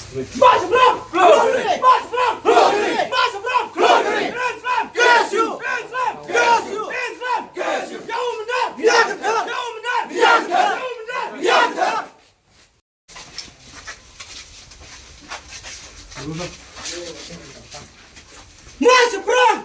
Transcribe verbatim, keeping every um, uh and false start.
March from! March from! March from! Grand Slam! K S U! Grand Slam! K S U! Grand Slam! K S U! Ya u mynder! Ya u mynder! Ya u mynder! Ya u mynder! March from!